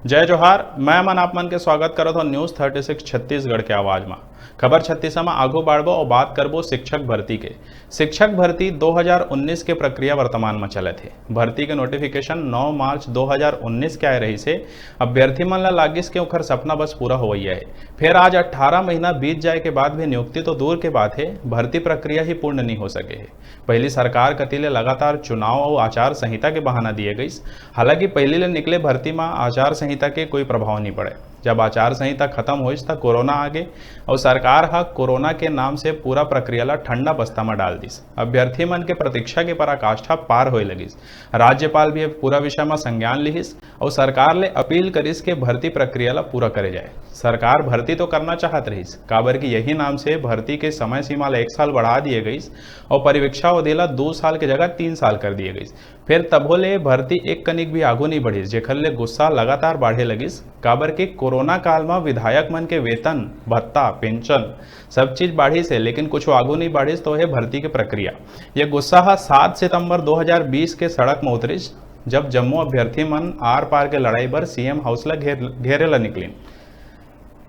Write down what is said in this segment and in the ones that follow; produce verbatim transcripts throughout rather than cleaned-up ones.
जय जोहार, मैं मन आप मन के स्वागत करत हौं News Thirty Six छत्तीसगढ़ के आवाज मा। खबर छत्तीस मा आगू बाढ़बो और बात करबो शिक्षक भर्ती के। शिक्षक भर्ती दो हज़ार उन्नीस के प्रक्रिया वर्तमान मा चलत हे। भर्ती के notification नौ मार्च दो हज़ार उन्नीस के आए रहिस हे। अभ्यर्थी मन ला लागिस के ओखर सपना बस पूरा होवइया हे। फेर आज अट्ठारह महीना बीत जाए के बाद भी नियुक्ति तो दूर के बात हे, भर्ती प्रक्रिया ही पूर्ण नहीं हो सके हे। पहिली सरकार कति ले लगातार चुनाव अउ आचार संहिता के बहाना दिए गइस। हालांकि पहिली ले निकले भर्ती मा आचार संहिता के कोई प्रभाव नहीं पड़े। जब आचार संहिता खत्म होइस, त कोरोना आ गे अउ सरकार ह कोरोना के नाम से पूरा प्रक्रिया ला ठंडा बस्ता मा डाल दिस। अभ्यर्थी मन के प्रतीक्षा के पराकाष्ठा पार होए लगिस। राज्यपाल भी अब पूरा विषय मा संज्ञान लिहिस अउ सरकार ले अपील करिस के भर्ती प्रक्रिया ला पूरा करे जाए। सरकार भर्ती तो करना चाहत रहिस, काबर कि यही नाम से भर्ती के समय सीमा ला एक साल बढ़ा दिए गइस अउ परीक्षा अवधि ला दो साल के जगह तीन साल कर दिए गइस। फेर तभो ले भर्ती एक कनिक भी आगू नहीं बढ़िस, जेखर ले गुस्सा लगातार बाढ़े लगिस। काबर कि कोरोना काल मा विधायक मन के वेतन, भत्ता, पेंशन, सब चीज बाढ़िस हे, लेकिन कुछ आगू नहीं बाढ़िस, तो हे भर्ती के प्रक्रिया। ये गुस्सा ह सात सितंबर दो हज़ार बीस के सड़क म उतरिस, जब जम्मो अभ्यर्थी मन आर पार के लड़ाई बर सीएम हाउस ला घेर, घेरे ला निकलिन।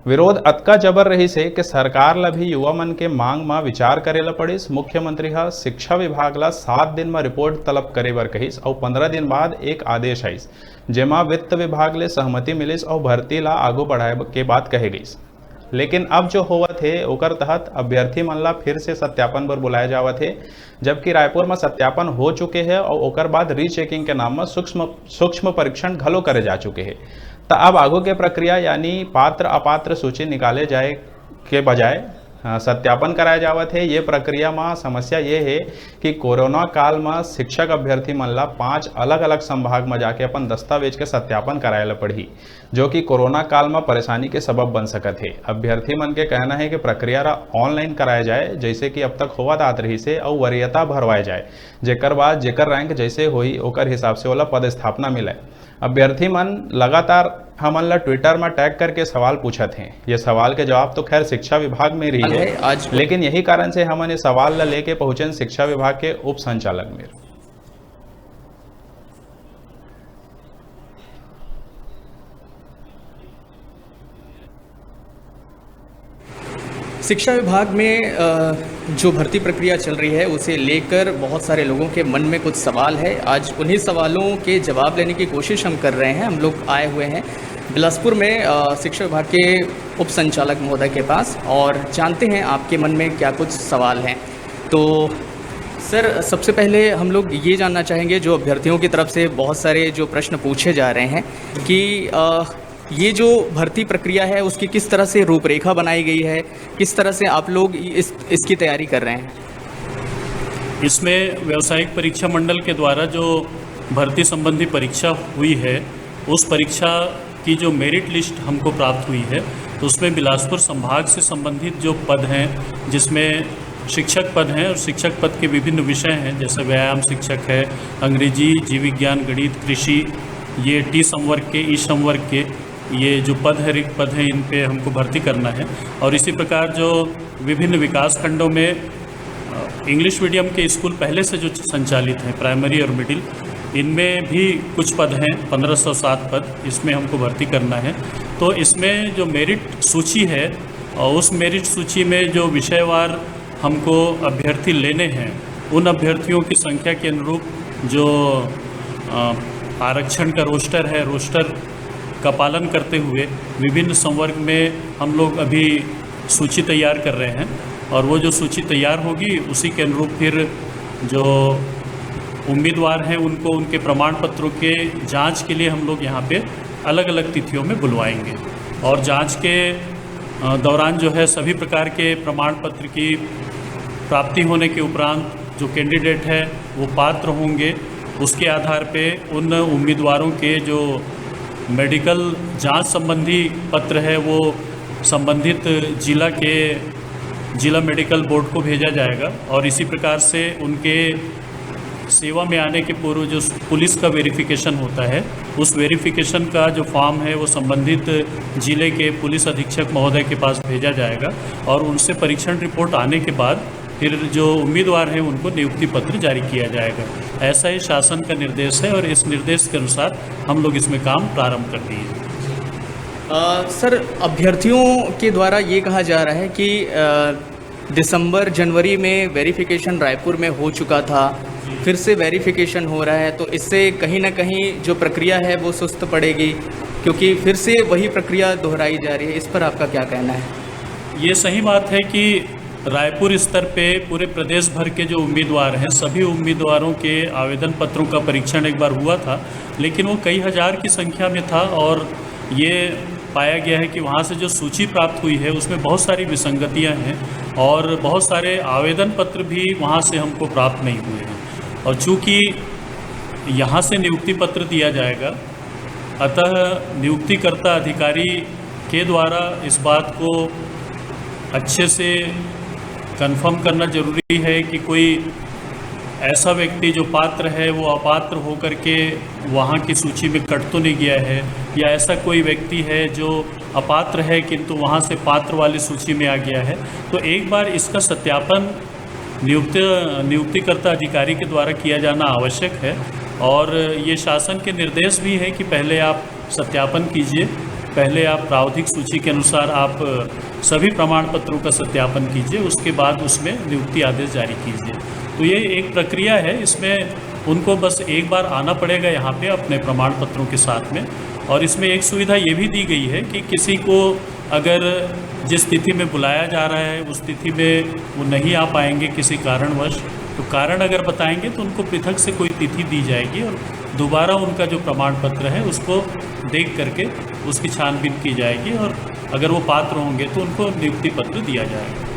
विरोध अतका जबर रहिस हे कि सरकार ला भी युवा मन के मांग म विचार करे ला पड़िस। मुख्यमंत्री ह शिक्षा विभाग ला सात दिन म रिपोर्ट तलब करे बर कहिस अउ पंद्रह दिन बाद एक आदेश आइस, जेमा वित्त विभाग ले सहमति मिलिस अउ भर्ती ला आगू बढ़ाए के बात कहे गइस। लेकिन अब जो होवत हे, ओकर तहत अभ्यर्थी मन ला फिर से सत्यापन बर बुलाए जावत हे, जबकि रायपुर म सत्यापन हो चुके हे अउ ओकर बाद रीचेकिंग के नाम म सूक्ष्म, सूक्ष्म परीक्षण घलो करे जा चुके हे। त अब आगू के प्रक्रिया यानी पात्र अपात्र सूची निकाले जाए के बजाय, अ, सत्यापन कराए जावत हे। ये प्रक्रिया म समस्या ये हे कि कोरोना काल म शिक्षक अभ्यर्थी मन ला पांच अलग-अलग संभाग म जाके अपन दस्तावेज के सत्यापन कराए ल पड़ही, जो कि कोरोना काल म परेशानी के सबब बन सकत हे। अभ्यर्थी मन के कहना हे कि प्रक्रिया ला ऑनलाइन कराए जाए, जइसे कि अब तक होवत आत रहिस हे, अउ वरीयता भरवाए जाए, जेकर बाद जेकर रैंक जइसे होही, ओकर हिसाब से ओला पदस्थापना मिलय। अभ्यर्थी मन लगातार हमन ला ट्विटर म टैग करके सवाल पूछत हें। ये सवाल के जवाब तो खैर शिक्षा विभाग में रही है, है, आज लेकिन यही कारण से हमन ये सवाल ला लेके पहुंचेन शिक्षा विभाग के उप संचालक मेर। शिक्षा विभाग में, अ, जो भर्ती प्रक्रिया चल रही है, उसे लेकर बहुत सारे लोगों के मन में कुछ सवाल है। आज उन्हीं सवालों के जवाब लेने की कोशिश हम कर रहे हैं। हम लोग आए हुए हैं बिलासपुर में, अ, शिक्षा विभाग के उप संचालक महोदय के पास और जानते हैं आपके मन में क्या कुछ सवाल हैं। तो सर, सबसे पहले हम लोग ये जानना चाहेंगे, जो अभ्यर्थियों की तरफ से बहुत सारे जो प्रश्न पूछे जा रहे हैं कि, अ, ये जो भर्ती प्रक्रिया है, उसकी किस तरह से रूपरेखा बनाई गई है, किस तरह से आप लोग इस, इसकी तैयारी कर रहे हैं? इसमें व्यावसायिक परीक्षा मंडल के द्वारा जो भर्ती संबंधी परीक्षा हुई है, उस परीक्षा की जो मेरिट लिस्ट हमको प्राप्त हुई है, तो उसमें बिलासपुर संभाग से संबंधित जो पद हैं, जिसमें शिक्षक पद हैं और शिक्षक पद के विभिन्न विषय हैं, जैसे व्यायाम शिक्षक है, अंग्रेजी, जीव विज्ञान, गणित, कृषि, ये टी संवर्ग के, ई संवर्ग के, ये जो पद है, रिक्त पद हैं, इन पे हमको भर्ती करना है। और इसी प्रकार जो विभिन्न विकास खंडों में, अ, इंग्लिश मीडियम के स्कूल पहले से जो संचालित हैं, प्राइमरी और मिडिल, इनमें भी कुछ पद हैं, पन्द्रह सौ सात पद, इसमें हमको भर्ती करना है। तो इसमें जो मेरिट सूची है, अ, उस मेरिट सूची में जो विषयवार हमको अभ्यर्थी लेने हैं, उन अभ्यर्थियों की संख्या के अनुरूप जो, अ, आरक्षण का रोस्टर है, रोस्टर का पालन करते हुए विभिन्न संवर्ग में हम लोग अभी सूची तैयार कर रहे हैं और वो जो सूची तैयार होगी, उसी के अनुरूप फिर जो उम्मीदवार हैं, उनको उनके प्रमाण पत्रों के जांच के लिए हम लोग यहाँ पे अलग-अलग तिथियों में बुलवाएंगे। और जांच के, अ, दौरान जो है, सभी प्रकार के प्रमाण पत्र की प्राप्ति होने के उपरांत जो कैंडिडेट है, वो पात्र होंगे। उसके आधार पे उन उम्मीदवारों के जो मेडिकल जांच संबंधी पत्र है, वो संबंधित जिला के, जिला मेडिकल बोर्ड को भेजा जाएगा और इसी प्रकार से उनके सेवा में आने के पूर्व जो पुलिस का वेरिफिकेशन होता है, उस वेरिफिकेशन का जो फॉर्म है, वो संबंधित जिले के पुलिस अधीक्षक महोदय के पास भेजा जाएगा और उनसे परीक्षण रिपोर्ट आने के बाद फिर जो उम्मीदवार हैं, उनको नियुक्ति पत्र जारी किया जाएगा। ऐसा ही शासन का निर्देश है और इस निर्देश के अनुसार हम लोग इसमें काम प्रारंभ कर दिए। अ, सर, अभ्यर्थियों के द्वारा ये कहा जा रहा है कि, अ, दिसंबर, जनवरी में वेरिफिकेशन रायपुर में हो चुका था, फिर से वेरिफिकेशन हो रहा है, तो इससे कहीं ना कहीं जो प्रक्रिया है, वो सुस्त पड़ेगी, क्योंकि फिर से वही प्रक्रिया दोहराई जा रही है। इस पर आपका क्या कहना है? ये सही बात है कि रायपुर स्तर पे पूरे प्रदेश भर के जो उम्मीदवार हैं, सभी उम्मीदवारों के आवेदन पत्रों का परीक्षण एक बार हुआ था, लेकिन वो कई हज़ार की संख्या में था और ये पाया गया है कि वहाँ से जो सूची प्राप्त हुई है, उसमें बहुत सारी विसंगतियाँ हैं और बहुत सारे आवेदन पत्र भी वहाँ से हमको प्राप्त नहीं हुए हैं। और चूँकि यहाँ से नियुक्ति पत्र दिया जाएगा, अतः नियुक्तिकर्ता अधिकारी के द्वारा इस बात को अच्छे से कन्फर्म करना ज़रूरी है कि कोई ऐसा व्यक्ति जो पात्र है, वो अपात्र होकर के वहाँ की सूची में कट तो नहीं गया है, या ऐसा कोई व्यक्ति है जो अपात्र है किंतु वहाँ से पात्र वाली सूची में आ गया है। तो एक बार इसका सत्यापन नियुक्त नियुक्तिकर्ता अधिकारी के द्वारा किया जाना आवश्यक है। और ये शासन के निर्देश भी है कि पहले आप सत्यापन कीजिए, पहले आप प्रावधिक सूची के अनुसार आप सभी प्रमाण पत्रों का सत्यापन कीजिए, उसके बाद उसमें नियुक्ति आदेश जारी कीजिए। तो ये एक प्रक्रिया है, इसमें उनको बस एक बार आना पड़ेगा यहाँ पे अपने प्रमाण पत्रों के साथ में। और इसमें एक सुविधा ये भी दी गई है कि किसी को अगर जिस तिथि में बुलाया जा रहा है, उस तिथि में वो नहीं आ पाएंगे किसी कारणवश, तो कारण अगर बताएंगे तो उनको पृथक से कोई तिथि दी जाएगी और दोबारा उनका जो प्रमाण पत्र है, उसको देख करके उसकी छानबीन की जाएगी और अगर वो पात्र होंगे तो उनको नियुक्ति पत्र दिया जाएगा।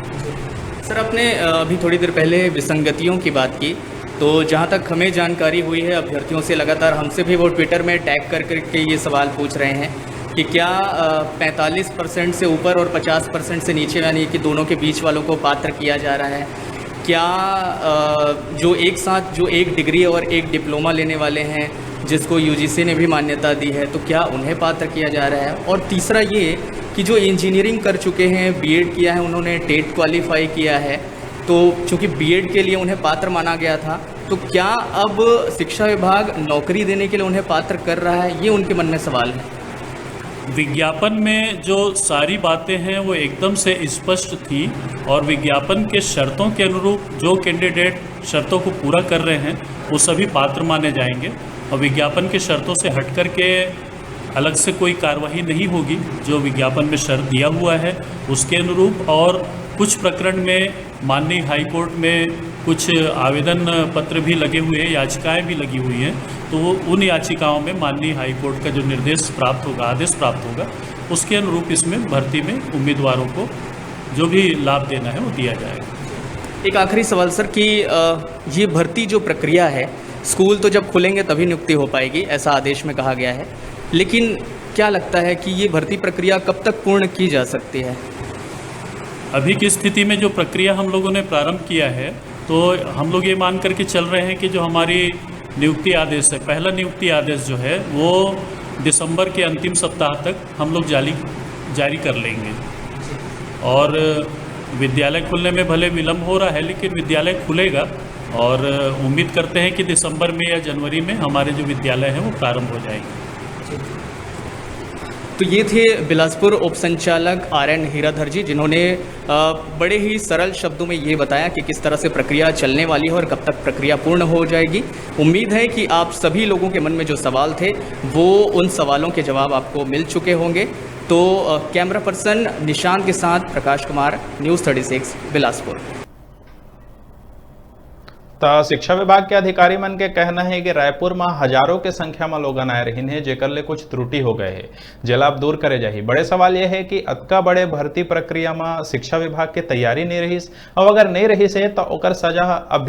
सर, आपने, अ, अभी थोड़ी देर पहले विसंगतियों की बात की, तो जहाँ तक हमें जानकारी हुई है, अभ्यर्थियों से लगातार हमसे भी वो ट्विटर में टैग कर करके ये सवाल पूछ रहे हैं कि क्या, अ, पैंतालीस परसेंट से ऊपर और पचास परसेंट से नीचे, यानी कि दोनों के बीच वालों को पात्र किया जा रहा है? क्या, अ, जो एक साथ जो एक डिग्री और एक डिप्लोमा लेने वाले हैं, जिसको यूजीसी ने भी मान्यता दी है, तो क्या उन्हें पात्र किया जा रहा है? और तीसरा ये कि जो इंजीनियरिंग कर चुके हैं, बीएड किया है, उन्होंने टेट क्वालिफाई किया है, तो चूँकि बीएड के लिए उन्हें पात्र माना गया था, तो क्या अब शिक्षा विभाग नौकरी देने के लिए उन्हें पात्र कर रहा है, ये उनके मन में सवाल है। विज्ञापन में जो सारी बातें हैं, वो एकदम से स्पष्ट थी और विज्ञापन के शर्तों के अनुरूप जो कैंडिडेट शर्तों को पूरा कर रहे हैं, वो सभी पात्र माने जाएंगे। और विज्ञापन के शर्तों से हट करके अलग से कोई कार्यवाही नहीं होगी। जो विज्ञापन में शर्त दिया हुआ है, उसके अनुरूप, और कुछ प्रकरण में माननीय हाई कोर्ट में कुछ आवेदन पत्र भी लगे हुए हैं, याचिकाएं भी लगी हुई हैं, तो वो उन याचिकाओं में माननीय हाई कोर्ट का जो निर्देश प्राप्त होगा, आदेश प्राप्त होगा, उसके अनुरूप इसमें भर्ती में उम्मीदवारों को जो भी लाभ देना है, वो दिया जाएगा। एक आखिरी सवाल सर कि, अ, ये भर्ती जो प्रक्रिया है, स्कूल तो जब खुलेंगे तभी नियुक्ति हो पाएगी, ऐसा आदेश में कहा गया है, लेकिन क्या लगता है कि ये भर्ती प्रक्रिया कब तक पूर्ण की जा सकती है? अभी की स्थिति में जो प्रक्रिया हम लोगों ने प्रारंभ किया है, तो हम लोग ये मान करके चल रहे हैं कि जो हमारी नियुक्ति आदेश है, पहला नियुक्ति आदेश जो है, वो दिसंबर के अंतिम सप्ताह तक हम लोग जारी, जारी कर लेंगे। और विद्यालय खुलने में भले विलंब हो रहा है, लेकिन विद्यालय खुलेगा और उम्मीद करते हैं कि दिसंबर में या जनवरी में हमारे जो विद्यालय हैं, वो प्रारंभ हो जाएंगे। तो ये थे बिलासपुर उपसंचालक आर एन हीराधर जी, जिन्होंने, अ, बड़े ही सरल शब्दों में ये बताया कि किस तरह से प्रक्रिया चलने वाली है और कब तक प्रक्रिया पूर्ण हो जाएगी। उम्मीद है कि आप सभी लोगों के मन में जो सवाल थे, वो, उन सवालों के जवाब आपको मिल चुके होंगे। तो, अ, कैमरा पर्सन निशांत के साथ Prakash Kumar, news thirty six, Bilaspur. त शिक्षा विभाग के अधिकारी मन के कहना हे कि रायपुर म हजारों के संख्या म लोगन आए रहिन हे, जेकर ले कुछ त्रुटि हो गए हे, जेला अब दूर करे जाही। बड़े सवाल ये हे कि अतका बड़े भर्ती प्रक्रिया म शिक्षा विभाग के तैयारी नइ रहिस, अउ अगर नइ रहिस हे, त ओकर सजा ह अब